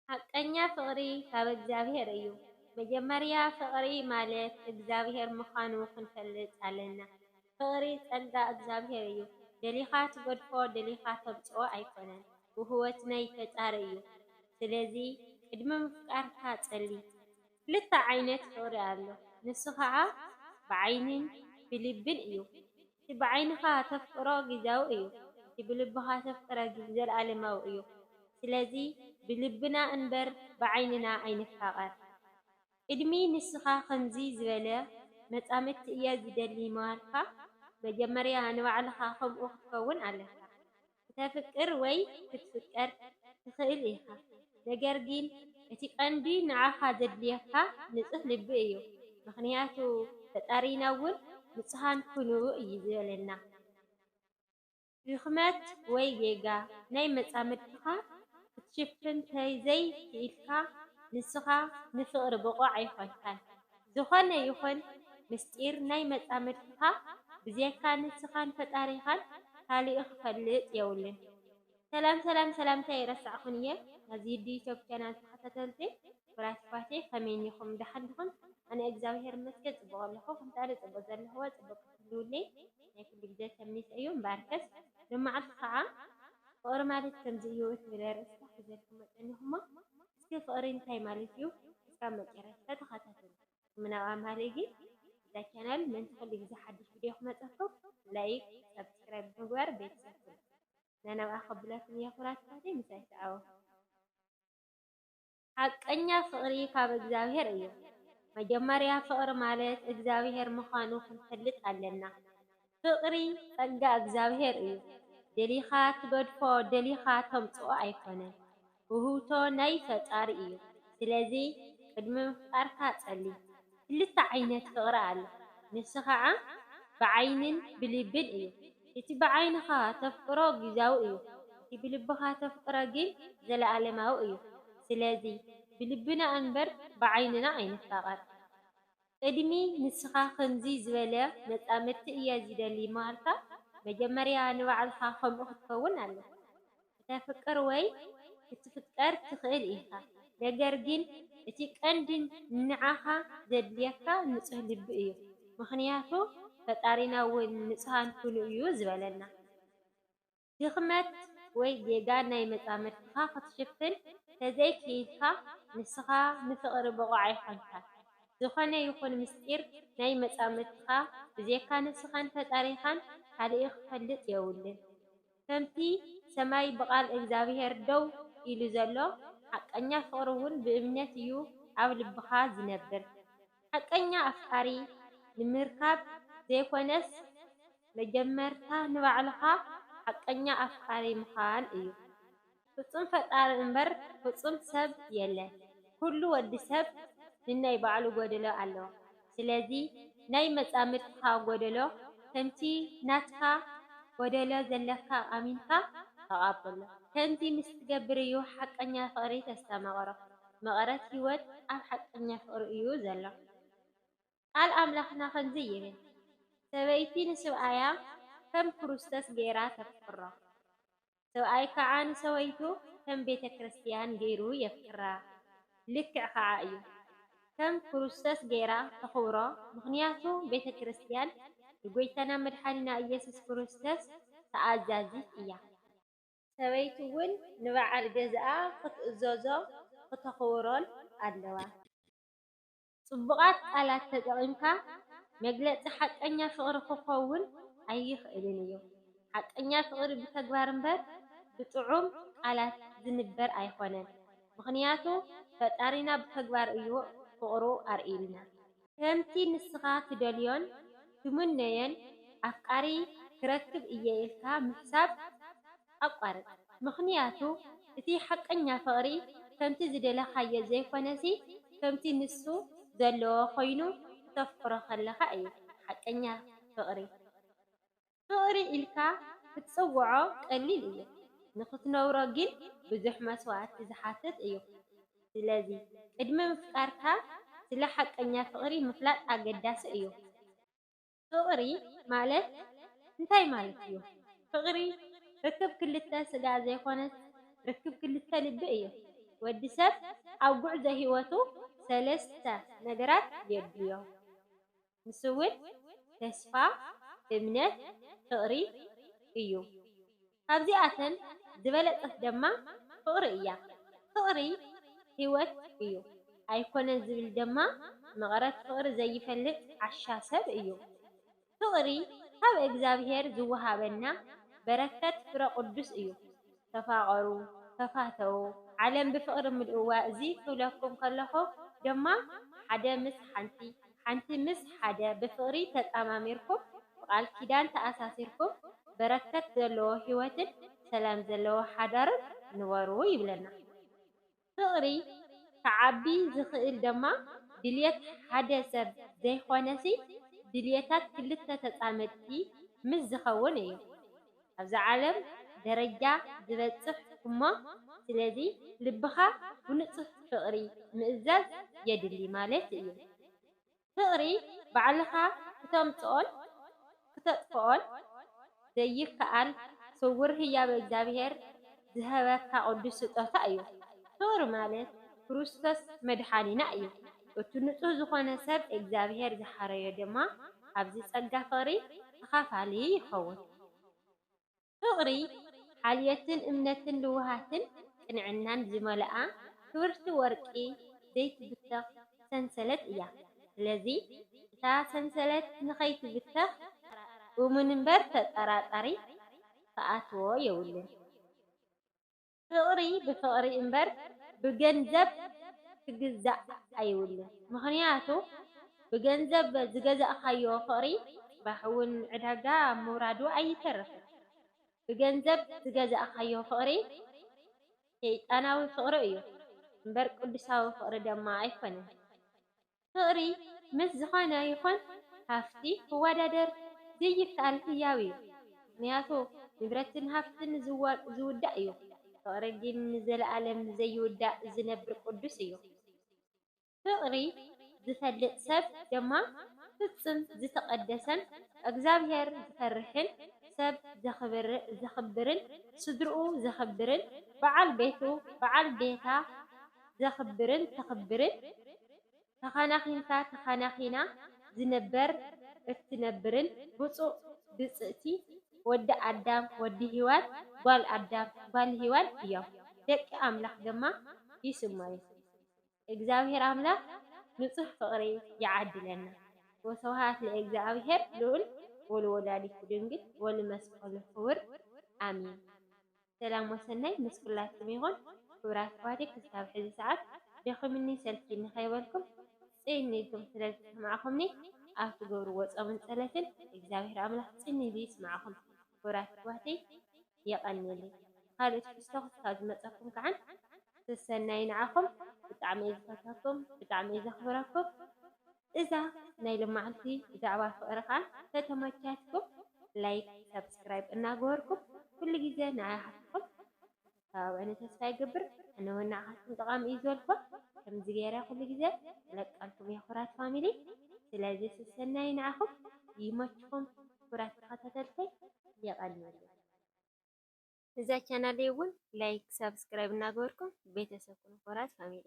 ሓቀኛ ፍቕሪ ካብ እግዚኣብሔር እዩ። መጀመርያ ፍቕሪ ማለት እግዚኣብሔር ምዃኑ ክንፈልጥ ኣለና። ፍቕሪ ጸጋ እግዚኣብሔር እዩ። ደሊኻ ትገድፎ፣ ደሊኻ ተምጽኦ ኣይኮነን። ውህወት ናይ ፈጣሪ እዩ። ስለዚ ቅድሚ ምፍቃርካ ጸሊ። ክልተ ዓይነት ፍቕሪ ኣሎ። ንሱ ኸዓ ብዓይንን ብልብን እዩ። እቲ ብዓይንኻ ተፍቅሮ ግዜያዊ እዩ፣ እቲ ብልብኻ ተፍቅረ ግን ዘለኣለማዊ እዩ። ስለዚ ብልብና እንበር ብዓይንና ኣይንፋቐር። ቅድሚ ንስኻ ከምዚ ዝበለ መጻምድቲ እየ ዝደሊ ምባልካ፣ መጀመርያ ንባዕልኻ ከምኡ ክትከውን ኣለካ። ክተፍቅር ወይ ክትፍቀር ትኽእል ኢኻ። ነገር ግን እቲ ቀንዲ ንዓኻ ዘድልየካ ንጹህ ልቢ እዩ። ምኽንያቱ ፈጣሪና እውን ንጹሃን ኩኑ እዩ ዝበለና። ድኽመት ወይ ጌጋ ናይ መጻምድትኻ ክትሽፍን ተዘይ ክኢልካ ንስኻ ንፍቕሪ ብቑዕ ኣይኾንካን። ዝኾነ ይኹን ምስጢር ናይ መጻምድትኻ ብዘይካ ንስኻን ፈጣሪኻን ካሊእ ክፈልጥ የብሉን። ሰላም ሰላም ሰላምታ ይረሳዕኹን እየ። ናዚ ዩቱብ ቻናል ተኸታተልቲ ብራትኳቴ ከመይ እኒኹም? ደሓን ዲኹም? ኣነ እግዚኣብሔር ይመስገን ጽቡቕ ኣለኹ። ከምቲ ኣነ ጽቡቕ ዘለኹዎ ጽቡቕ ክትህልውለይ ናይ ኩሉ ግዜ ተምኒት እዩ። እምበኣርከስ ሎማዓልቲ ከዓ ፍቕሪ ማለት ከምዚ እዩ እትብል ኣርእስታ ሒዘልኩም መጸኒኹሞ። እስኪ ፍቕሪ እንታይ ማለት እዩ? እስካብ መጨረሽታ ተኸታተሉ። ምናባ ማለይ ግን እዛ ቻናል ምእንቲ ኩሉ ግዜ ሓድሽ ቪድዮ ክመጸኩም ላይክ፣ ሳብስክራይብ ብምግባር ቤተሰብ ኩኑ። ነናብኣ ከብለኩም እየ ኩራትኳቴ ምሳይ ተዓወቱ። ሓቀኛ ፍቕሪ ካብ እግዚኣብሔር እዩ። መጀመርያ ፍቕሪ ማለት እግዚኣብሔር ምዃኑ ክንፈልጥ ኣለና። ፍቕሪ ጸጋ እግዚኣብሔር እዩ። ደሊኻ ትገድፎ፣ ደሊኻ ተምጽኦ ኣይኮነን። ውህብቶ ናይ ፈጣሪ እዩ። ስለዚ ቅድሚ ምፍቃርካ ጸሊ። ክልተ ዓይነት ፍቕሪ ኣሎ። ንሱ ኸዓ ብዓይንን ብልብን እዩ። እቲ ብዓይንኻ ተፍቅሮ ግዜያዊ እዩ። እቲ ብልብኻ ተፍቅሮ ግን ዘለኣለማዊ እዩ። ስለዚ ብልብና እምበር ብዓይንና ኣይንፋቐር። ቅድሚ ንስኻ ከምዚ ዝበለ መጻምድቲ እየ ዝደሊ ምባልካ፣ መጀመርያ ንባዕልኻ ከምኡ ክትከውን ኣለካ። ክተፍቅር ወይ ክትፍቀር ትኽእል ኢኻ፣ ነገር ግን እቲ ቀንዲ ንዓኻ ዘድልየካ ንጹህ ልቢ እዩ። ምኽንያቱ ፈጣሪና እውን ንጹሃን ኩኑ እዩ ዝበለና። ድኽመት ወይ ጌጋ ናይ መጻምድትኻ ክትሽፍን ተዘይክኢልካ፣ ንስኻ ንፍቕሪ ብቑዕ ኣይኮንካን። ዝኾነ ይኹን ምስጢር ናይ መጻምድትኻ ብዘይካ ንስኻን ፈጣሪኻን ካሊእ ክፈልጥ የብሉን። ከምቲ ሰማይ ብቓል እግዚኣብሔር ደው ኢሉ ዘሎ፣ ሓቀኛ ፍቕሪ እውን ብእምነት እዩ ኣብ ልብኻ ዝነብር። ሓቀኛ ኣፍቃሪ ንምርካብ ዘይኮነስ፣ መጀመርታ ንባዕልኻ ሓቀኛ ኣፍቃሪ ምዃን እዩ። ፍጹም ፈጣሪ እምበር ፍጹም ሰብ የለን። ኩሉ ወዲ ሰብ ንናይ ባዕሉ ጎደሎ ኣለዎ። ስለዚ ናይ መጻምድትኻ ጎደሎ ከምቲ ናትካ ጎደሎ ዘለካ ኣሚንካ ተቐበሎ። ከምዚ ምስ ትገብር እዩ ሓቀኛ ፍቕሪ ተስተማቕሮ። መቐረት ህይወት ኣብ ሓቀኛ ፍቕሪ እዩ ዘሎ። ቃል ኣምላኽና ከምዚ ይብል፣ ሰበይቲ ንስብኣያ ከም ክርስቶስ ገይራ ተፍቅሮ፣ ሰብኣይ ከዓ ንሰበይቱ ከም ቤተ ክርስቲያን ገይሩ የፍቅራ። ልክዕ ከዓ እዩ። ከም ክርስቶስ ገይራ ተኽብሮ፣ ምኽንያቱ ቤተ ክርስቲያን ንጎይታና መድሓኒና ኢየሱስ ክርስቶስ ተኣዛዚት እያ። ሰበይቲ እውን ንበዓል ገዛኣ ክትእዘዞ ክተኽብሮን ኣለዋ። ጽቡቓት ቃላት ተጠቒምካ መግለጺ ሓቀኛ ፍቕሪ ክኸውን ኣይኽእልን እዩ። ሓቀኛ ፍቕሪ ብተግባር እምበር ብጥዑም ቃላት ዝንበር ኣይኮነን። ምኽንያቱ ፈጣሪና ብተግባር እዩ ፍቕሩ ኣርእዩልና። ከምቲ ንስኻ ትደልዮን ትምነዮን ኣፍቃሪ ክረክብ እየ ኢልካ ምሕሳብ ኣቋርጽ። ምኽንያቱ እቲ ሓቀኛ ፍቕሪ ከምቲ ዝደለኻዮ ዘይኮነሲ፣ ከምቲ ንሱ ዘለዎ ኮይኑ ክተፍቅሮ ከለኻ እዩ ሓቀኛ ፍቕሪ። ፍቕሪ ኢልካ ክትጽውዖ ቀሊል እዩ፣ ንኽትነብሮ ግን ብዙሕ መስዋእቲ ዝሓትት እዩ። ስለዚ ቅድሚ ምፍቃርካ ስለ ሓቀኛ ፍቕሪ ምፍላጥ ኣገዳሲ እዩ። ፍቕሪ ማለት እንታይ ማለት እዩ? ፍቕሪ ርክብ ክልተ ስጋ ዘይኮነስ ርክብ ክልተ ልቢ እዩ። ወዲ ሰብ ኣብ ጉዕዞ ህይወቱ ሰለስተ ነገራት የድልዮ። ንሱ እውን ተስፋ፣ እምነት፣ ፍቕሪ እዩ። ካብዚኣተን ዝበለጸት ድማ ፍቕሪ እያ። ፍቕሪ ህይወት እዩ። ኣይኮነን ዝብል ድማ መቐረት ፍቕሪ ዘይፈልጥ ዓሻ ሰብ እዩ። ፍቕሪ ካብ እግዚኣብሔር ዝወሃበና በረከት ፍረ ቅዱስ እዩ። ተፋቐሩ፣ ተፋተዉ። ዓለም ብፍቕሪ ምልእዋ። እዚ ክብለኩም ከለኹ ድማ ሓደ ምስ ሓንቲ፣ ሓንቲ ምስ ሓደ ብፍቕሪ ተጣማሚርኩም፣ ብቃል ኪዳን ተኣሳሲርኩም፣ በረከት ዘለዎ ህይወትን ሰላም ዘለዎ ሓዳርን ንበሩ ይብለና። ፍቕሪ ክዓቢ ዝኽእል ድማ ድልየት ሓደ ሰብ ዘይኮነሲ ድልየታት ክልተ ተጻመድቲ ምስ ዝኸውን እዩ። ኣብዛ ዓለም ደረጃ ዝበጽሕ እሞ፣ ስለዚ ልብኻ ብንጹህ ፍቕሪ ምእዛዝ የድሊ ማለት እዩ። ፍቕሪ ባዕልኻ ክተምጽኦን ክተጥፍኦን ዘይከኣል ስውር ህያብ እግዚኣብሔር ዝሀበካ ቅዱስ ስጦታ እዩ። ፍቕሪ ማለት ክርስቶስ መድሓኒና እዩ። እቲ ንጹህ ዝኾነ ሰብ እግዚኣብሔር ዝሓረዮ ድማ ኣብዚ ጸጋ ፍቕሪ ተኻፋሊ ይኸውን። ፍቕሪ ሓልዮትን እምነትን ልውሃትን ቅንዕናን ዝመልኣ ክብርቲ ወርቂ ዘይትብተኽ ሰንሰለት እያ። ስለዚ እታ ሰንሰለት ንኸይትብተኽ እሙን እምበር ተጠራጣሪ ክኣትዎ የብሉን። ፍቕሪ ብፍቕሪ እምበር ብገንዘብ ክግዛእ ኣይብሉን። ምኽንያቱ ብገንዘብ ዝገዛእኻዮ ፍቕሪ ጽባሕ እውን ዕዳጋ ምውራዱ ኣይተርፍን። ብገንዘብ ዝገዛእኻዮ ፍቕሪ ሰይጣናዊ ፍቕሪ እዩ እምበር ቅዱሳዊ ፍቕሪ ደማ ኣይኮነን። ፍቕሪ ምስ ዝኾነ ይኹን ሃፍቲ ክወዳደር ዘይከኣል ህያብ እዩ። ምኽንያቱ ንብረትን ሃፍትን ዝወ-፣ ዝውዳእ እዩ። ፍቕሪ ግን ንዘለኣለም ዘይውዳእ ዝነብር ቅዱስ እዩ። ፍቕሪ ዝፈልጥ ሰብ ድማ ፍጹም ዝተቐደሰን እግዚኣብሔር ዝፈርሕን ሰብ ዘኽብር-፣ ዘኽብርን ስድርኡ ዘኽብርን በዓል ቤቱ በዓል ቤታ ዘኽብርን ተኽብርን ተኻናኺንካ ተኻናኺና ዝነበር እትነብርን ብፁዕ ብፅእቲ ወዲ ኣዳም ወዲ ሂዋን ጓል ኣዳም ጓል ሂዋን እዮም። ደቂ ኣምላኽ ድማ ይስመዩ። እግዚኣብሔር ኣምላኽ ንጹህ ፍቕሪ ይዓድለና። ወስብሐት ለእግዚኣብሔር ልዑል ወለወላዲቱ ድንግል ወለመስቀሉ ክቡር ኣሜን። ሰላም ወሰናይ ምስ ኩላትኩም ይኹን። ክቡራት ኣሕዋተይ ክሳብ ሕዚ ሰዓት ደኺሙኒ ሰልችኒ ከይበልኩም ጽን ኢልኩም ስለ ዝሰማዕኹምኒ ኣብ ትገብርዎ ጾምን ጸሎትን እግዚኣብሔር ኣምላኽ ጽን ኢሉ ይስማዕኹም። ክቡራት ኣሕዋተይ የቐንየለይ። ካልኦት ክስተኹት ካብ ዝመጸኩም ከዓን ሰሰናይ ንዓኹም። ብጣዕሚ እየ ዝፈትወኩም፣ ብጣዕሚ እየ ዘኽብረኩም። እዛ ናይ ሎማዓንቲ ብዛዕባ ፍቕሪ ኸዓ ተተመቻትኩም ላይክ፣ ሳብስክራይብ እናገበርኩም ኩሉ ግዜ ንዓይ ሓፍትኩም ተባብዕኒ ተስፋ ይገብር። ኣነ እውን ንዓኻትኩም ጠቓሚ እዩ ዝበልኩ ከምዚ ገይረ ኩሉ ግዜ ለቃልኩም እየ ክቡራት ፋሚሊ። ስለዚ ሰሰናይ ንዓኹም ይመችኹም ክቡራት ተኸታተልተይ የቐንየለይ። እዛ ቻናለይ እውን ላይክ፣ ሳብስክራይብ እናገበርኩም ቤተሰብ ኩኑ ክቡራት ፋሚሊ።